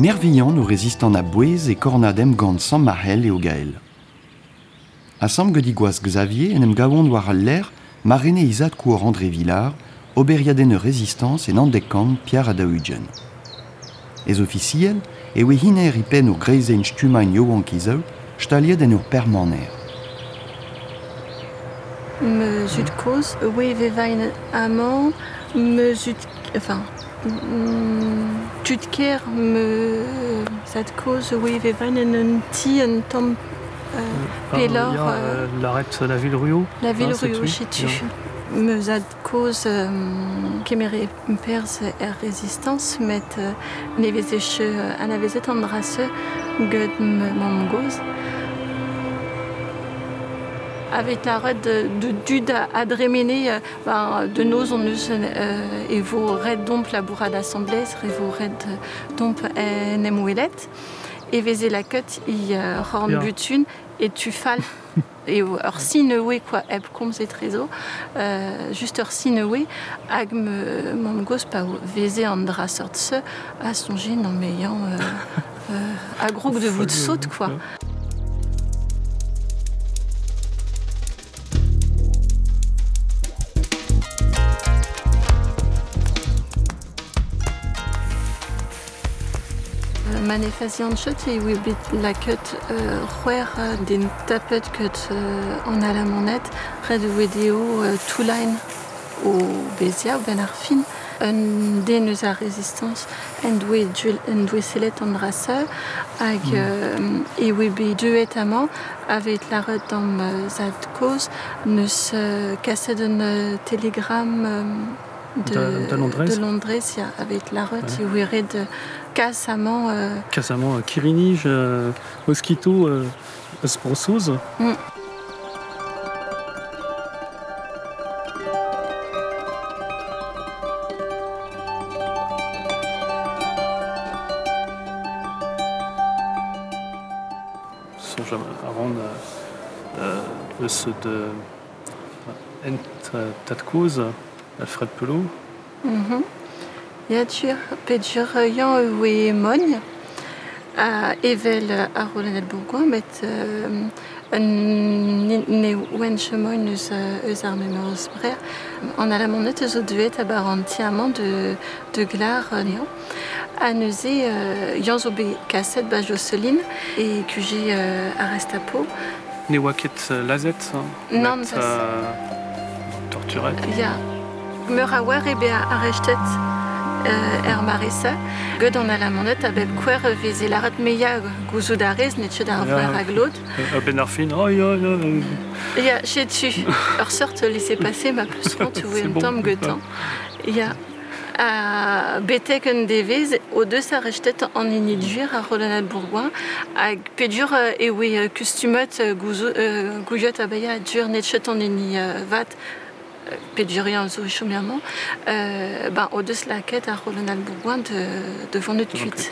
Mervihan o rezistant a-bouez e kornad emgann Sant-Marc'hell eo Gael. Asambl gant he gwaz Xavier en em gavont war al lec'h ma rene he zad-kozh André Villard oberiadenn ur rezistañs en 91 Pierre ha 40. Ez-ofisiel e oe hiner e penn ur greizenn stummañ yaouankizoù staliet en ur permaner. Ma zud-kozh oe vevain amañ, ma zud enfin tud-kêr ma zad-kozh oe vevain en un ti un tamm pelloc'h. Ya, lâret la Ville-Ruau. La Ville-Ruau, setu. Ma zad-kozh kemere perzh er Rezistañs met ne veze ket anavezet an dra-se get ma mamm-gozh. Aveit lâret de dud a dremene ben, de noz hon eus e vo ret domp labourat asambles, e vo ret domp en em welet. E veze lakaet e c'horn-butun e tu fall. Eo ur sin oe quoi, hep komz etrezo. Just ur sin oe hag ma mamm-gozh pa veze an dra seurt-se a soñje non mais yañ a grog de vout sot quoi. Ma ne fazian ket e oa bet lakaet c'hwec'h den tapet get an Alamaned. Ret e oa dezho toullañ o beziañ a-benn ar fin. Un den eus ar Rezistañs en doa sellet an dra-se hag e oa bet deuet amañ aveit lâret d'am zad-kozh 'neus kaset un telegramm De Londrez. De Londrez, ya, aveit lâret e oa ret kas amañ. Kas amañ kirri-nij, mosquito eus Bro-Saoz. Soñj a ran eus de hent tad-kozh Alfred Pelot. Ya, tur, pedur yañ e voe Mogn, evel ar Rollinel Bourgoin, met ne oan ket Mogn eus ar memes brec'h. An Alamaned zo deuet abar an ti-amañ de glar anezhañ. Ha neuze yañ zo bet kaset ba Josselin e QG ar Restapo. Ne oa ket lazhet, Nann, met torturet. Ya. Meur a oar eo bet arestet er mare-se. Get an Alamaned a bep kouer e veze lâret me ya gouzout a rez n'eo ket ar vrer a glot. A-benn ar fin, oh ya, ya. Ya, setu ur seurt laissez-passer ma peus c'hoant oe un tamm getañ. Ya. Ha betek un devezh o deus arestet an hini gwir ar Rollinel Bourgoin hag pedur e oe kustumet gouiet a baeañ dur n'eo ket an hini vat pedur zo chom amañ ben o deus lakaet ar Rollinel Bourgoin de vonet kuit.